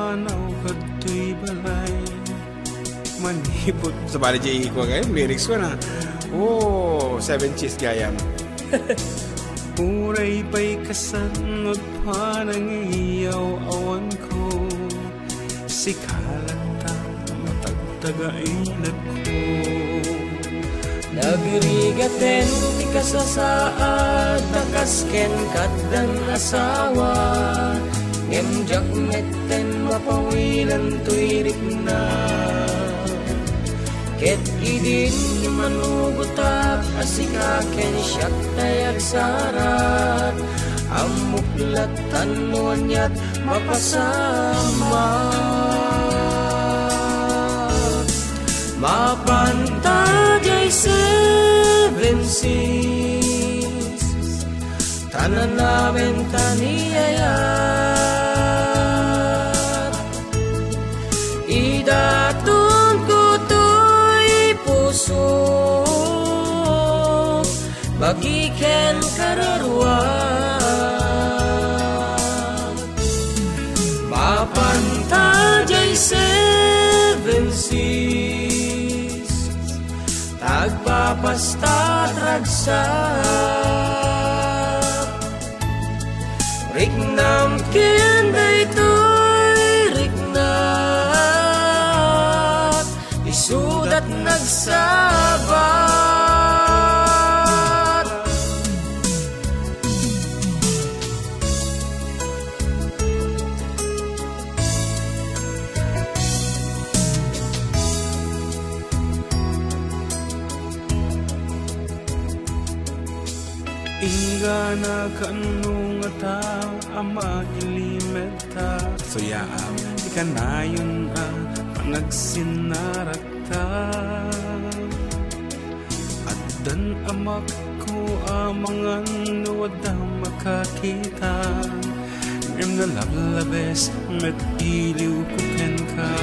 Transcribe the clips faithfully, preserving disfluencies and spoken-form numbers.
Panaw kadtoy balay. Manipud. Sabali, jay ko kayo, lyrics ko na. Oh, seven cheese gayam. Uray pay kasano panangiyaw awan ko. Sika latta matagtagainakko. Nagrigaten ti kasasaad, ta kas ken kaddan asawa, ngem diak metten mapawilan toy rikna. Ket idin immanugotak a sika ken siak tay agsarat, ammok lattan no aniat mapasamak. Mapanta jay seven seas, ta nanamen ta ni ayat. Idatonko toy puso, bagi ken kararua. Mapanta jay seven seas, ta agpapasta ragsak. Riknam ken daytoy riknak, isudat nagsabat. Inggana kaano ngata a mailimedta. Suyaam ti kanayon a panagsinarakta. Addan amakko a mangan no adda makakita. Ngem nalablabes met iliwko kenka.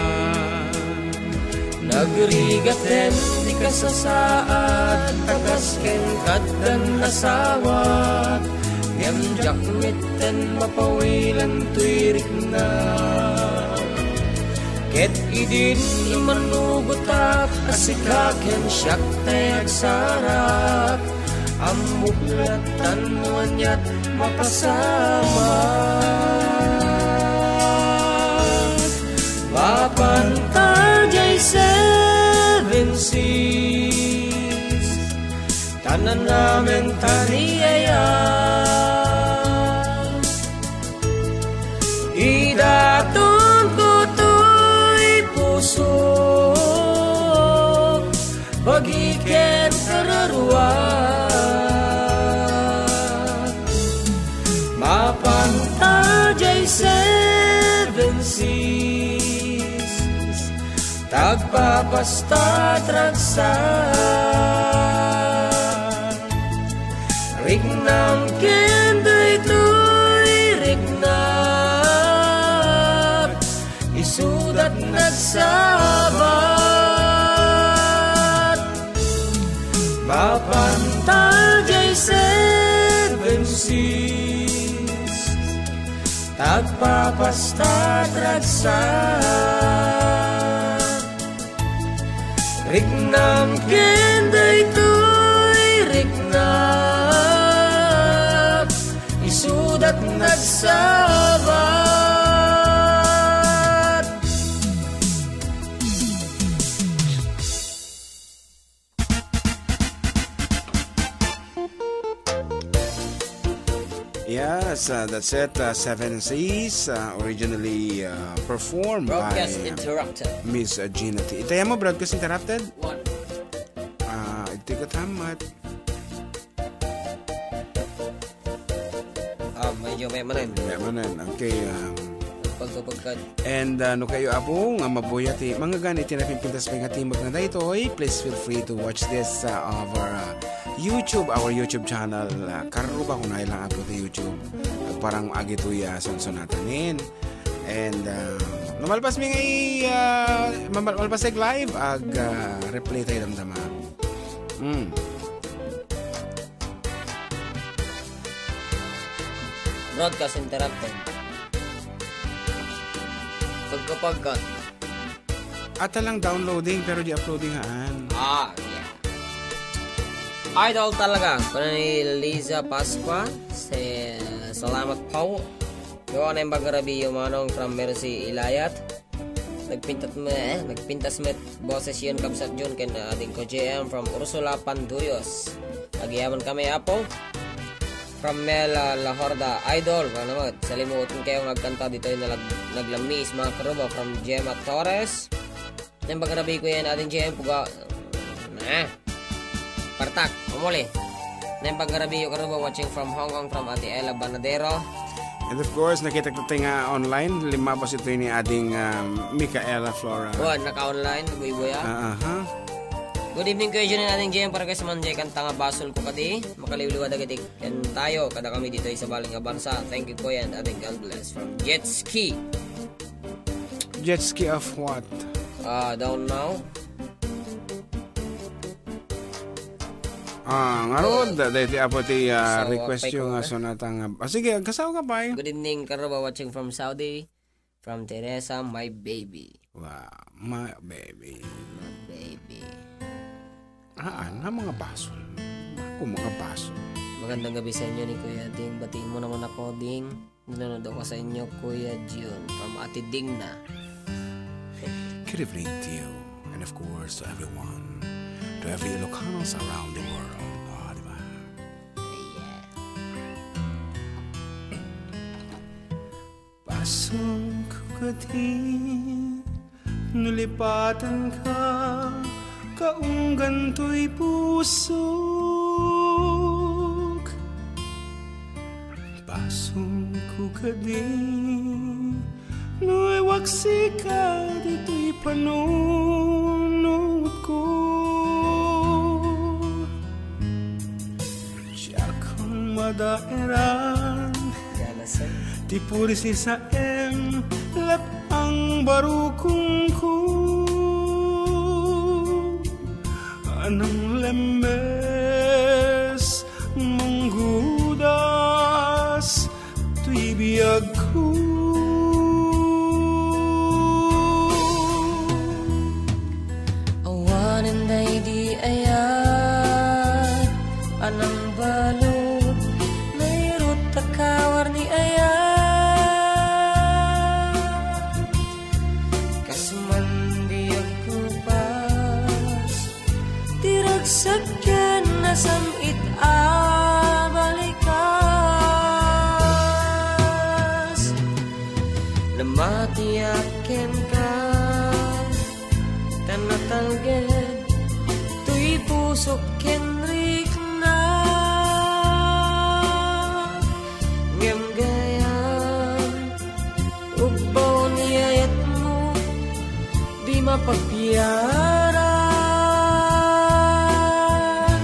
Nagrigaten ti kasasaad, ta kas ken kaddan asawa, ngem diak metten mapawilan toy rikna. Ket idin immanugotak a sika ken siak tay agsarak, ammok lattan no aniat mapasamak. Mapanta jay seven seas, ta nanamen ta ni ayat. Idatonko toy puso, bagi ken kararua. Mapanta jay seven seas, ta agpapasta ragsak. Riknam ken daytoy riknak, isudat nagsabat. Mapanta jay seven seas, ta agpapasta ragsak. Riknam ken daytoy riknak, isudat nagsabat. Yes, uh, that's it. Uh, Seven Seas, uh, originally uh, performed Broadcast by interrupted. Miss uh, Gina T. Itaya mo, broadcast interrupted? One. Ah, iti ka tamat. Ah, medyo may manen. May manen. Okay. Um, Pagkapagkat. And uh, no kayo, Apo, nga mabuya ti mangagan iti napimpintas pay nga timog nga daytoy, please feel free to watch this uh, over uh, YouTube, our YouTube channel. Uh, Karruba, kunay lang upload ti YouTube. Agparang agitoy uh, sunsunatanin. And uh, no malpas mi nga i, uh, mamal- malpas ag live, ag uh, replay tayo damdama. Mm. Broadcast interrupted. Kapag ka. Ata lang downloading, pero di uploading haan. Ah, yeah. Idol talaga. Kuna ni Liza Pascua, si, salamat po. Yo, ano yung bagarabi yung manong from Mercy Ilayat? Nagpintat mo eh, nagpintas met boses yun, kabsat yun, ken, ah, ading ko J M from Ursula Pandurios. Agyamankami, Apo. From Mel, ah, Lahorda, Idol, ano mo, salimuoten kayo nga agkanta ditoy nalag-, naglamiis, mga karuba, from Gemma Torres. Nembag rabi ko yan, ading J M, puga, na. Partak, umuli. Nembag rabi ko, karuba, watching from Hong Kong, from Ate Ella Banadero. And of course, nakita ko tayo nga online, limabas ito ni ading, um, Micaela Flora. Wan, naka-online, buybuya. Ah, aha. Good evening, Kuya Junel, ading J M, para kay sa manjay kanta nga basol ko kadi, makaliwliwa dagiti ken tayo, kada kami dito sa baling nga bansa. Thank you, Kuya, and ading God bless from Jet Ski. Jet ski of what? Ah, don't know. Ah, ngarud, da-, dahil ti apo ti, ah, So, request pay yung ko nga ka. Sonata nga. Ah, sige, agkasaw ka, pay. Good evening, Karuba, watching from Saudi. From Teresa, my baby. Wow, my baby. My baby. Ah, na mga basol. Ako mga basol. Magandang gabi sa inyo ni Kuya Ding. Batiin mo naman ako, Ding. Nanonood ako sa inyo, Kuya Jun. From Ate Dingna. Good evening to you. And of course, to everyone. To every Ilocanos around the world. Oh, di ba? Yeah. Basol ko kadi, no lipatanka, kaunggan toy pusok. Basol ko kadi, no iwaksika ditoy panunot ko. Diakon madaeran ti puris ni Saem, lat ang barukong ko. Anang lembes, manggudas, toy biag ko. Awanen daydi ayat, anang balud, nairut a kawar ni ayat. Kas man di agkupas, ti ragsak ken nasam-it a balikas. Namatiak kenka, ta natalged toy pusok ken rikna. Ngem gayam, ugbaw ni ayatmo, di mapagpiaran.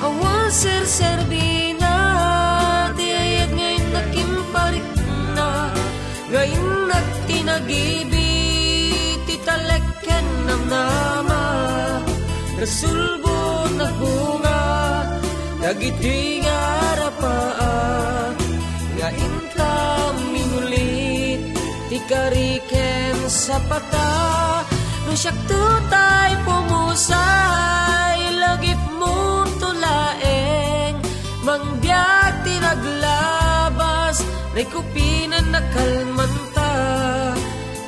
Awan serserbina ti ayat nga innak imparikna, nga innak ti nagibi ti talek ken namnama. Nasulbod nagbunga dagiti nga arapa nga inta mingulit ti kari ken sapata. No siakto tay pumusay, lagipmo to laeng mangbiag ti naglabas, naikupinen nakalmanta,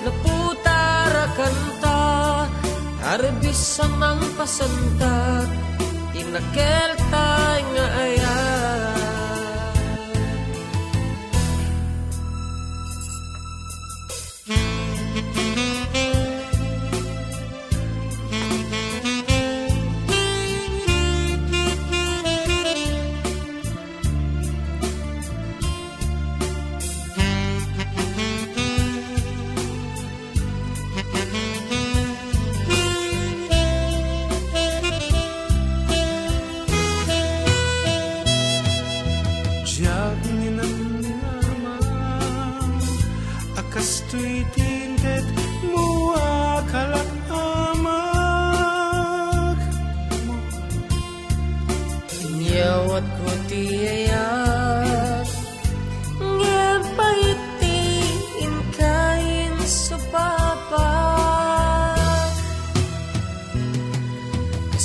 naputarakanta, arbis a mangpasanta, ti nakelta nga ayat. Diak ninamnama a kastoy ti inted mo a kalakamak. Inyawat ko ti ayat, ngem pait ti inka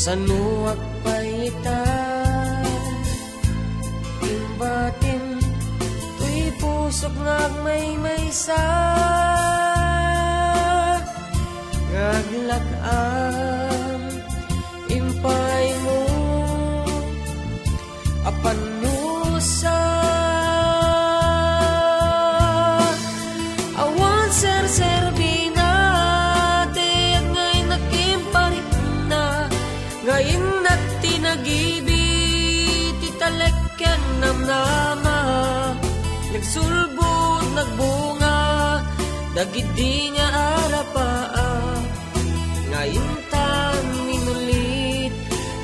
Nanuak pay ita, imbatin, toy pusok nga agmaymaysa, nga aglak-am, impay mo, apan nusa. Awan serserbina, ti agngaynak imparikna, nga innak ti nagibi, ti talek ken namnama. Nagsulbod, nagbunga, dagidi nga arapaa. Nga intan minulit,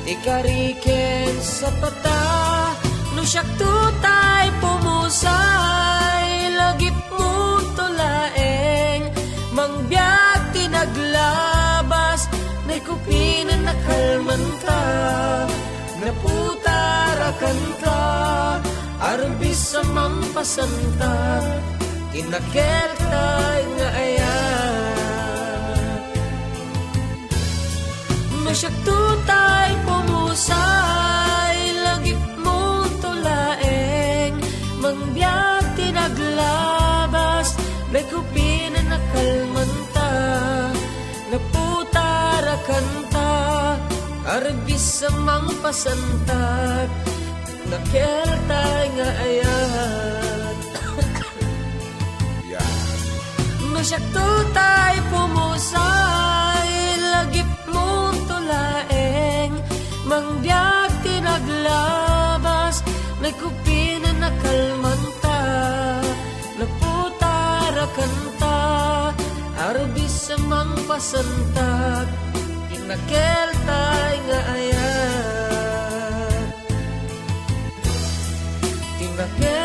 ti kari ken sapata. No siak tay pumusay, lagipmo to laeng, mangbiag ti naglabas, naikupin a nakalmanta, naputarakanta, arbis a mangpasanta, ti nakeltay nga ayat. No siak to tay pumusay, lagipmo to laeng, mangbiag ti naglabas, naikupin a nakalmanta, naputarakanta, arbis a mangpasanta, nakeltay nga ayat. Yeah. No siak to tay pumusay, lagipmo to laeng, mangbiag ti naglabas, naikupin a nakalmanta, naputarakanta, arbis a mangpasanta, ti nakeltay nga ayat. Ti nakel